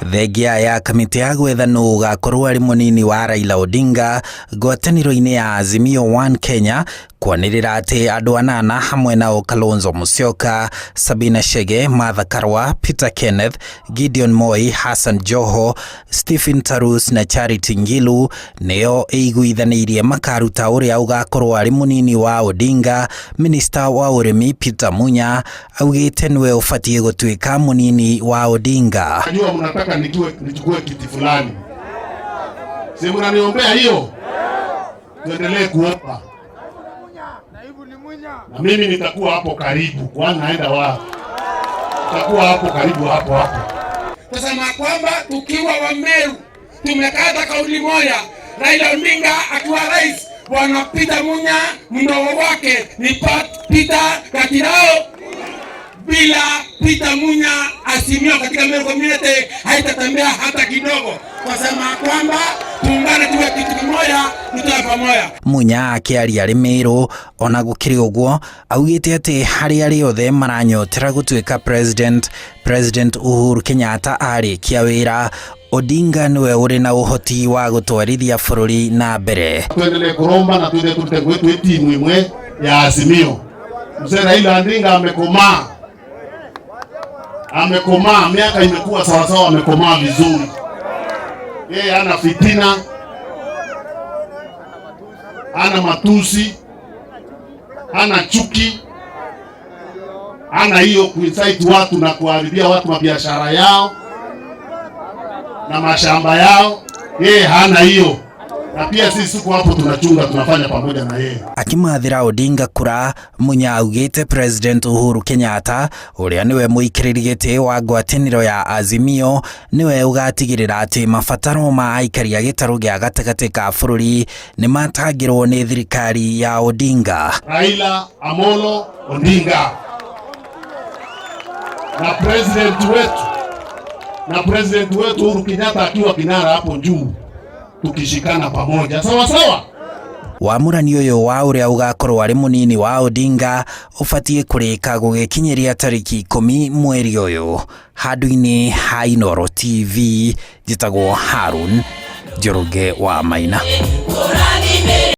Thengia ya kamĩtĩ ya gwetha nũ ũgakorwo arĩ mũnini wa Raila Odinga ngwatanĩro-inĩ ya Azimio One Kenya kwanĩrĩra atĩ andũ anana hamwe nao Kalonzo Musyoka, Sabina Chege, Martha Karua, Peter Kenneth, Gideon Moi, Hassan Joho, Stephen Tarus na Charity Ngilu nĩo ĩiguithanĩirie makaruta ũrĩa ũgakorwo arĩ mũnini wa Odinga. Minista wa ũrĩmi Peter Munya augĩte nĩwe ũbatiĩ gũtuĩka mũnini wa Odinga. Najua mnataka nichukue kiti fulani, si mnaniombea hiyo? Tuendelee kuomba na mimi nitakuwa hapo karibu. Kwani naenda wapi? Nitakuwa hapo karibu, hapo hapo. Tusema kwamba tukiwa Wameru tumekata kauli moja, Raila Odinga akiwa rais, Bwana Peter Munya mdogo wake ni Peter Gatirao. Bila Peter Munya, Azimio katika Meru Community haitatembea hata kidogo. Kwasema kwamba tuungane, tuwe kitu kimoja, tutoe pamoja. Munya akĩaria arĩ Meru. Ona gũkĩrĩ ũguo, augĩte atĩ harĩ arĩa othe maranyotera gũtuĩka president, President Uhuru Kenyatta arĩkia wĩra, Odinga nĩwe ũrĩ na ũhoti wa gũtwarithia bũrũri na mbere. Tuendelee kuromba na tuende turute kwetu timu imwe ya Azimio. Mzee Raila Odinga amekomaa, amekomaa, miaka imekuwa sawasawa, amekomaa vizuri. Yeye hana fitina, hana matusi, hana chuki, hana hiyo kuincite watu na kuharibia watu mabiashara yao na mashamba yao. Yeye hana hiyo, na pia sisi tuko hapo tunachunga, tunafanya pamoja na yeye. Akimathĩra Odinga kura, Munya augĩte President Uhuru Kenyatta ũrĩa nĩwe mũikarĩri gĩtĩ wa ngwatanĩro ya Azimio nĩwe ũgatigĩrĩra atĩ mabataro ma aikari a gĩtarũ gĩa gatagatĩ ka bũrũri nĩ matangĩrwo nĩ thirikari ya Odinga. Raila Amolo Odinga na president wetu Uhuru Kenyatta akiwa kinara hapo juu, tukishikana pamoja sawa sawa. Wamũrani ũyũ wa ũrĩa ũgakorwo arĩ mũnini wa Odinga ũbatiĩ kũrĩka gũgĩkinyĩria tarĩki 10 mweri ũyũ. Handũ-inĩ ha Inooro TV, njĩtagwo Harun Njoroge wa Maina.